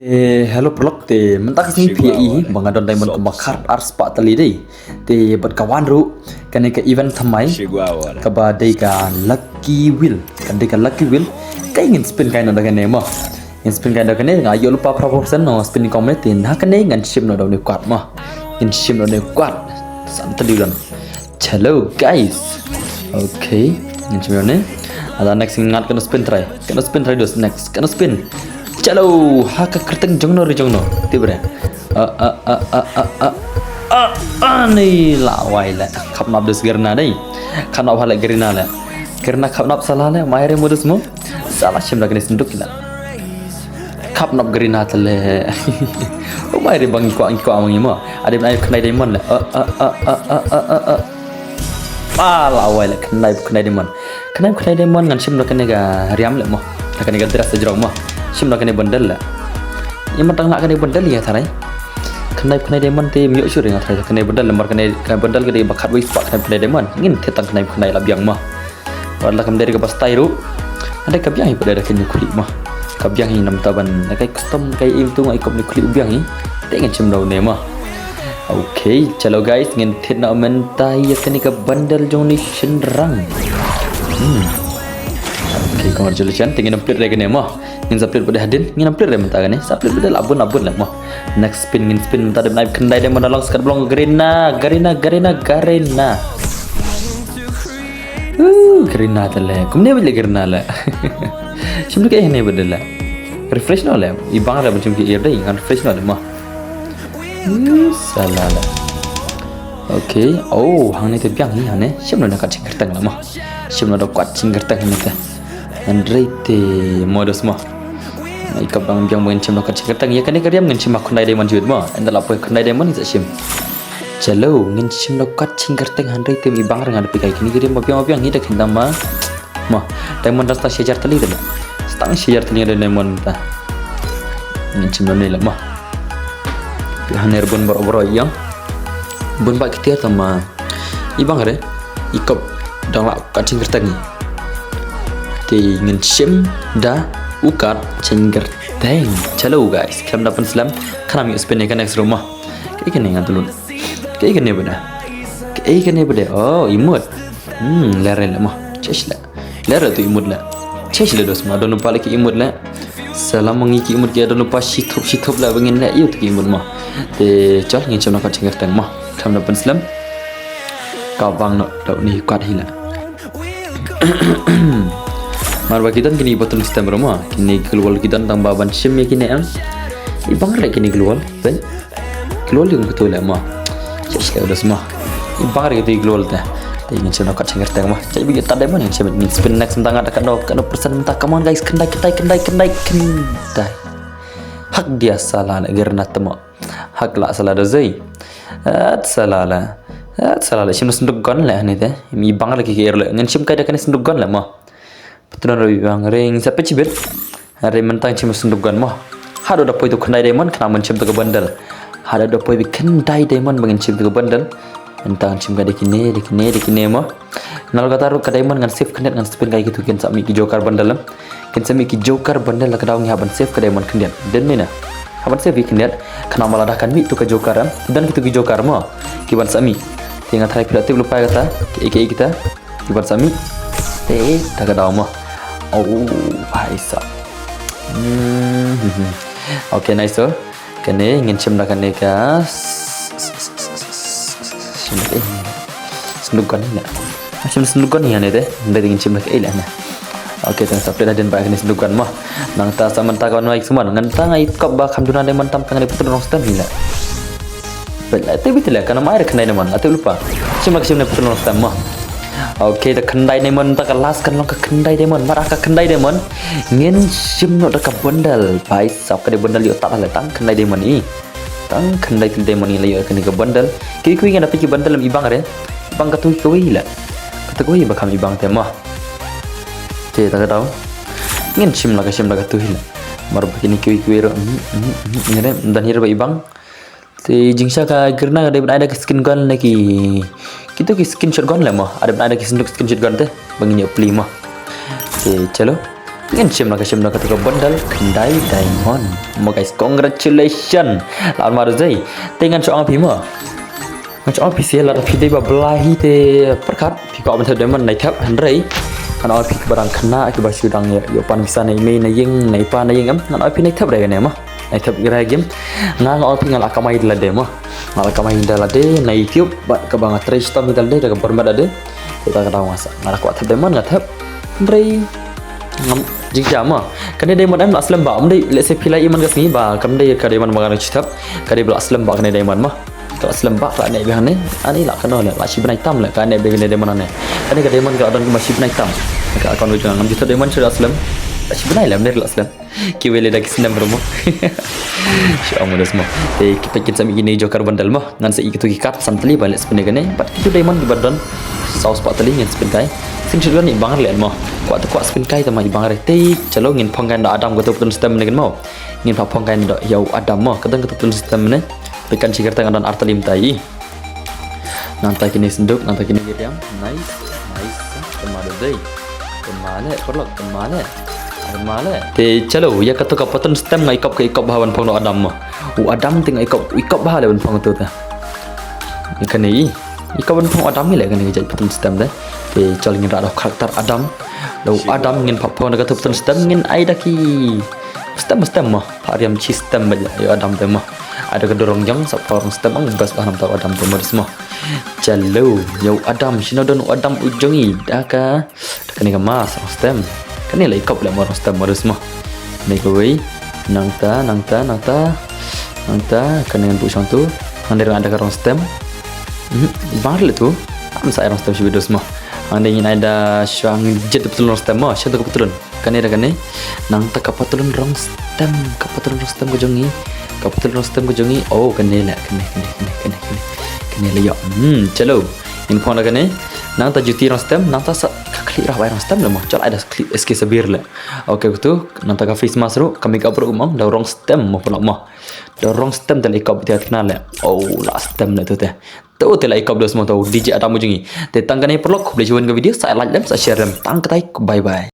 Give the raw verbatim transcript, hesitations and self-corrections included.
Eh, hello paralok, te mynta ka sngi phi ïohi ba nga don diamond kumba khat ar spah tylli dei. Te bad ka wan ruh kane ka event thymmai kaba dei ka lucky wheel, ka dei ka lucky wheel. Ka ngin spin kai noh da kane mo. Ngin spin kai noh da kane, nga ïoh lypa phra percent, nga spin kong ne, te na kane ngan shim noh da une u kwat mo. Ngin shim noh da une u kwat. San tylli don. Chalo guys. Okay, ngin shim noh ne. Ada next ngat kano spin try. Kano spin try dos next. Kano spin. Chalo, ha ka kyrteng jong no re jong no. Te bre. A a a a a a. A a ni la wai le. Khap nap dos Garena dei. Khap nap ha le Garena le. Garena khap nap sala le. Mai re modus mo. Sala shim da kane synduk kila. Khap nap Garena te le. O mai re bang ko ang ko ang mo. Ade bnai khnai diamond le. A a a a a a a. Ba la wai le khnai khnai diamond. Khnai khnai diamond ngan shim da kane ka riam le mo. Da kane ka dress jrong mo. Shim da kane bundle le. Ïa ma tang la kane bundle ïa tharai. Khnai khnai diamond te ym ïoh shuh ïa tharai kane bundle le mar kane ka bundle ka dei ba khat wei spah khnai khnai diamond. Ngin te tang khnai khnai la biang mo. Wat la kam dei ka ba stai ruh. Ada ka biang hi pada da kane khlieh mo. Ka biang hi namta ban na kai custom kai im tu ngai kop ne khlieh biang hi. Te ngan shim da une mo. Okay, chalo guys, ngin thied noh mynta ïa kane ka bundle jong une shynrang. Hmm. Okay, congratulations. Te ngin ym plie re kane mo. Ngin sa plie bad hadien, ngin ym plie re mynta kane. Sa plie bad la bun la bun le mo. Next spin ngin spin mynta dep nai khyndai diamond da long skat blong Garena, Garena, Garena, Garena. Uh, Garena te le. Kumne bad le Garena le. Shim tu ke ne bad le. Refresh noh le. I bang re ban shim ki ir dei, ngan refresh noh le mo. Hmm, sala le. Okay. Oh, hangne te biang hi hangne. Shim noh da kat shing kyrteng le mo. Shim noh da kat shing kyrteng hangne te. Hynrei te modus mo. I kap bang biang ban shim noh kat shing kyrteng. Ïa kane ka riam ngin shim ha khyndai diamond jut mo. Ynda la poi khyndai diamond ngin sa shim. Chalo, ngin shim noh kat shing kyrteng hynrei te i bang re ngan phi kai kine ka riam ma biang ma biang hi da khyndang ma. Mo, diamond da stang shi hajar tylli te le. Stang shi hajar tylli da diamond ta. Ngin shim noh ne le mo. Phi hangne bun bor bor ïa. Bun ba ki tiar tama. I bang re. I kop dang la kat shing kyrteng. Te ngin shim da u kat shing kyrteng. Chalo guys, khlem da pynslem. Khnang ïa spin ïa ka next round mo. Kaei kane ngan tlut. Kaei kane bad. Kaei kane bad. Oh, emote. Hmm, lere le mo. Chesh le. Lere tu emote le. Chesh le dos mo. Don pa le ki emote le. Salam ngi ki emote ki don pa shithup shithup le ba ngin le. Ïa tu ki emote mo. Te chal ngin shim noh kat shing kyrteng mo. Khlem da pynslem. Ka bang noh da une u kat hi le. Mar ba ki don kine button system ruh mo. Kine gloo wall ki don tang ba ban shim ïa kine em. I bang re kine gloo wall. Pyn. Gloo wall ïa kito le mo. Chesh le dos mo. I bang re kito gloo wall te. Te ngin shim noh kat shing kyrteng mo. Chesh bad ïa ta diamond ngin shim ngin spin next mynta nga da kano kano percent mynta. Come on guys, khyndai khyndai khyndai khyndai khyndai. Hak dia sala le Garena te mo. Hak la sala da zei. At sala le. At sala le shim synduk gun le hangne te. I bang re ki ir le. Ngin shim kai da kane synduk gun le mo. Patron rawi bang ring sa pechibit. Re mynta ngin shim synduk gun mo. Haduh da poi tu khyndai diamond khnang ban shim tu ka bundle. Haduh da poi bi khyndai diamond ba ngin shim tu ka bundle. Mynta ngin shim ka da kine, da kine, da kine mo. Nalor kata ruh ka diamond ngan save khyndiat ngan spin kai kitu kin sa mih ki joker bundle em. Kin sa mih ki joker bundle la ka daw ngi hap ban save ka diamond khyndiat. Den ne na. Hap ban save khyndiat. Khnang ba lada kan mih tu ka joker em. Ki don kitu ki joker mo. Ki ban sa mih. Te nga tharai phi la tip lypa kata. Ki, ki, kita. Ki ban sa mih. Te ta ka daw mo. Oh, bhai sahab. Hmm. Okay, nice to. Kane ngin shim da kane ka. Shim da kane. Synduk gun ne. Shim synduk gun ne te. Hynrei ngin shim da kane ne. Okay, tang sa plie hadien ba kane synduk gun mo. Nangta sa mynta ka wan wai sumon. Ngan tang ai kop ba kham duna diamond tam tang ne putun rong stem hi le. Bad la te bit le kana mai re khyndai diamond. Ate lypa. Shim la ka shim ne putun rong stem mo. Okay, da khyndai diamond ta ka last kan long ka khyndai diamond. Mar ka khyndai diamond. Ngin shim noh da ka bundle. Bhai sahab ka dei bundle ïoh ta le tang khyndai diamond i. Tang khyndai tylli diamond i la ïoh kane ka bundle. Kiwei kiwei ngan da peit ki bundle em i bang re. I bang katu kiwei la. Katu kiwei ba kham i bang te mo. Te ta ka daw. Ngin shim la ka shim la katu hi la. Mar ba kine kiwei kiwei ro. Hmm, hmm, hmm, ngin re dan hi re ba i bang. Te jingshisha ka Garena ka dei ban ai da ki skin gun ne ki. Kitu ki skin shotgun le mo. Ada ban ai da ki skin shotgun te. Ba ngin ïoh plie mo. Te chalo. Ngin shim la ka shim da katu ka bundle khyndai diamond. Mo guys, congratulations. La ma da jai. Te ngan shu ong phi mo. Ngan shu ong phi sha lada phi dei ba blai hi te pyrkhat phi kwah ban thep diamond nai thep hynrei ngan ong phi kiba dang khynnah kiba shu dang ïoh pan visa na i mei na ïing na i pa na ïing em ngan ong phi nai thep re ne mo. Nai thep re gim. Nga nga ong phi nga la kamai da lade mo. Nga la kamai da lade na YouTube bad kaba nga trei shitom da lade da ka bor met lade. Te ta ka daw nga sa nga la kwah thep diamond nga thep. Hynrei ngam jingja mo. Kane diamond em la slem ba em dei let's say phi la i man ka sngi ba kam dei ka diamond ba nga dang shu thep. Ka dei ba la slem ba kane diamond mo. Ka la slem ba ka ne biang ne. Ani la kano le la shi bnai tam le ka ne biang ne diamond ne. Kane ka diamond ka la don kumba shi bnai tam. Ka account ba jong nga ngam ju thep diamond shu la slem. La shi bnai le em dei la slem. Ki wele da ki snem rumo. Shu ong mudas mo. Te ki pek kin sami kine joker bundle mo. Ngan sa i kitu ki kat san tali ba leh spin kane. Bad kitu diamond ki ba don. Saw spah tali ngan spin kai. Sin shu don i bang le mo. Kwah tu kwah spin kai tama i bang re. Te chalo ngin phong kai da Adam katu pun stem ne kan mo. Ngin pha phong kai da ïa u Adam mo. Katu katu pun stem ne. Pekan chikar tang don ar tali mtai. Nangta kine senduk, nangta kine geriam. Nice, nice. Kemale dei. Kemale, paralok, kemale. Kemale. Te chalo, ïa katu ka patun stem nga ikop ka ikop bha ban phong da u Adam mo. U Adam te nga ikop, ikop bha le ban phong tu te. Kane i. Ikop ban phong Adam i le kane ka jait patun stem te. Te chalo ngin rah da u karakter Adam. Da u Adam ngin pha phong da katu patun stem ngin ai da ki stem stem mo. Pha riam chi stem ba ïa u Adam te mo. Ada ka durong jong sa pha rong stem ang best ba nam ta u Adam te mo des mo. Chalo, ïa u Adam shino don u Adam u jong i da ka da kane ka mas rong stem. Kane la ikop le mo rong stem mo des mo. Ne ka wei. Nangta, nangta, nangta. Nangta kane ngan buh shong tu. Hande rong ada ka rong stem. Mhm, bar le tu. Am sa rong stem shi bidus mo. Hande ngin ai da shang jet betul rong stem mo. Shang tu ka betul. Kane da kane. Nangta ka patulun rong stem, ka patulun rong stem ka jong i. Ka patulun rong stem ka jong i. Oh, kane la, kane, kane, kane, kane, kane. Kane la ïoh. Hmm, chalo. Ngin phong da kane. Nangta juti rong stem, nangta sa ka khlieh rah bai rong stem le mo. Chal ai da khlieh S K Sabir le. Okay, katu. Nangta ka face mask ruh, ka makeup ruh mo, da rong stem mo pula mo. Da rong stem te la ikop te kane le. Oh, la stem le tu te. Tu te la ikop da sma tu D J Adam u jong i. Te tang kane paralok khublei shibun ka video sa like lem sa share lem tang katai bye bye.